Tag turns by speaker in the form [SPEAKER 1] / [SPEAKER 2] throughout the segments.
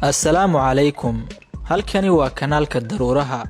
[SPEAKER 1] Assalaamu calaykum. Halkani waa kanaalka Daruuraha.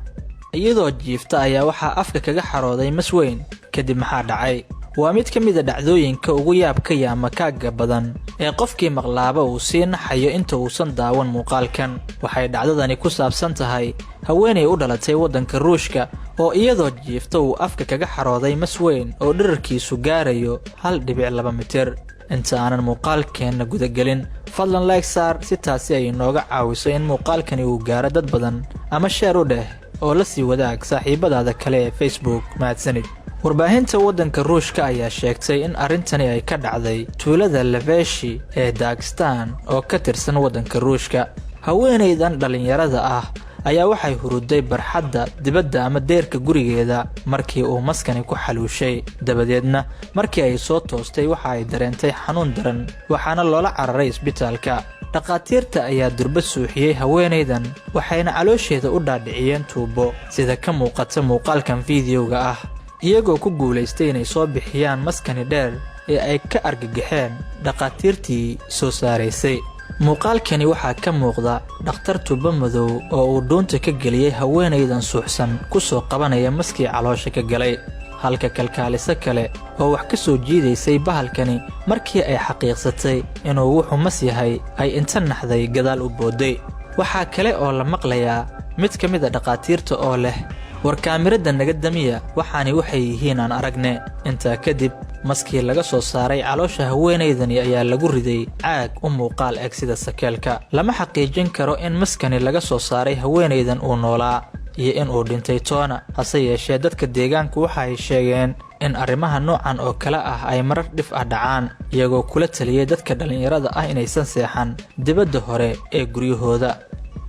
[SPEAKER 1] Iyadoo jiifta ayaa waxaa afka kaga xarooday mas weyn. Kadib maxaa dhacay? Waa mid ka mid ah dhacdooyinka ugu yaabka iyo amakaagga badan ee qofkii maqlaaba uu sii naxayo inta uusan daawan muuqaalkan. Waxay dhacdadani ku saabsan tahay haweenay u dhalatay waddanka Ruushka oo iyadoo jiifta uu afka kaga xarooday mas weyn oo dherarkiisu gaarayo 1.2 mitir. Inta aanan muuqaalkeenna gudagelin, fadlan like saar si taasi ay inooga caawiso in muuqaalkani uu gaaro dad badan, ama share u dheh oo la sii wadaag saaxiibadaada kale ee Facebook. Mahadsanid. Warbaahinta waddanka Ruushka ayaa sheegtay in arrintani ay ka dhacday tuulada Lefeshi ee Dagestan oo ka tirsan waddanka Ruushka. Haweenaydan dhallinyarada ah ayaa waxay huruday barxadda dibadda ama deerka gurigeeda markii uu maskani ku xaluushay. Dabadeedna markii ay soo toostay, waxa ay dareentay xanuun daran, waxaana loola cararay isbitaalka. Dhakhaatiirta ayaa durba suuxiyey haweenaydan, waxayna caloosheeda u dhaadhiciyeen tuubo, sida ka muuqata muuqaalkan fiidiyowga ah, iyagoo ku guulaystay inay soo bixiyaan maskani dheer ee ay ka argagaxeen dhakhaatiirtii soo saaraysay. Muuqaalkani waxaa ka muuqda dhakhtar tubo madow oo uu dhuunta ka geliyey haweenaydan suuxsan ku soo qabanaya maskii caloosha ka galay, halka kalkaaliso kale oo wax ka soo jiidaysay bahalkani markii ay xaqiiqsatay inuu wuxuu mas yahay ay inta naxday gadaal u boodday. Waxaa kale oo la maqlayaa mid ka mid ah dhakhaatiirta oo leh, "War kaamirada naga damiya, waxaani waxay yihiin aan aragne." Intaa kadib maskii laga soo saaray caloosha haweenaydani ayaa lagu riday caag u muuqaal eg sida sakeelka. Lama xaqiijin karo in maskani laga soo saaray haweenaydan uu noolaa iyo in uu dhintay toona. Hase yeeshee, dadka deegaanku waxa ay sheegeen in arrimaha noocan oo kale ah ay marar dhif ah dhacaan, iyagoo kula taliyay dadka dhallinyarada ah inaysan seexan dibadda hore ee guryahooda,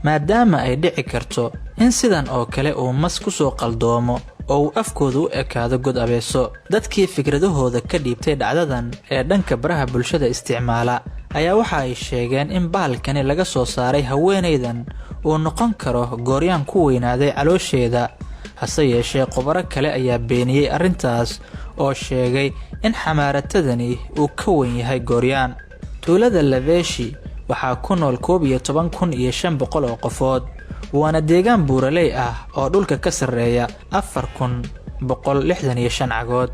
[SPEAKER 1] maadaama ay dhici karto in sidan oo kale uu mas ku soo qaldoomo oo uu afkooda u ekaado god abeeso. Dadkii fikradahooda ka dhiibtay dhacdadan ee dhanka baraha bulshada isticmaala ayaa waxa ay sheegeen in bahalkani laga soo saaray haweenaydan uu noqon karo gooryaan ku weynaaday caloosheeda. Hase yeeshee, khubaro kale ayaa beeniyey arrintaas oo sheegay in xamaaratadani uu ka weyn yahay gooryaan. Tuulada Lefeshi waxaa ku nool 11,500 oo qofood, waana deegaan buuraley ah oo dhulka ka sarreeya 4165 cagood.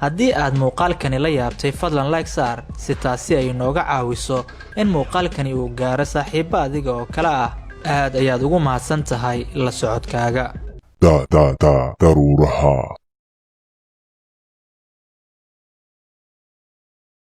[SPEAKER 1] Haddii aad muuqaalkani la yaabtay, fadlan like saar si taasi ay inooga caawiso in muuqaalkani uu gaaro saaxiibbo adiga oo kale ah. Aad ayaad ugu mahadsan tahay la socodkaaga.
[SPEAKER 2] Da da da, Daruuraha.